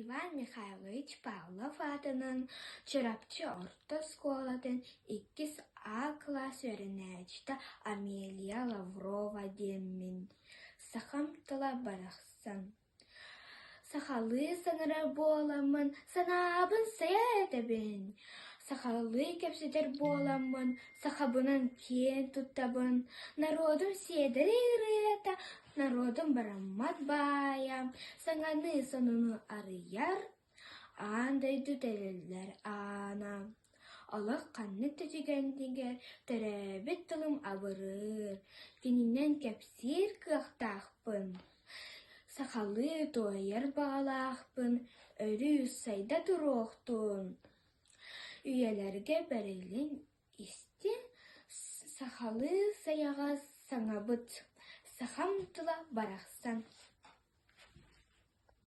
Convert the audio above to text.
Иван Михайлович Павлов аатынан Чурапчы орто оскуолатын иккис А кылаас үөрэнээччитэ Амелия Лаврова диэммин, сахам тыла барахсан Сахалыы саҥарар буоламмын санаабын сайа этэбин, сахалыы кэпсэтэр буоламмын сахабынан киэн туттабын, норуотум сиэдэрэй ырыата, норуотум бараммат баайа, саҥаны сонуну арыйар, аан дойду тэриллэр аана. Олох ханнык да түгэнигэр төрөөбүт тылым абырыыр, кининэн кэпсиир кыахтаахпын. Сахалыы туойар баҕалаахпын, өрүү сайда туруохтун, үйэлэргэ бэриллин истин, сахалыы сайаҕас саҥабыт, сахам тыла барахсан.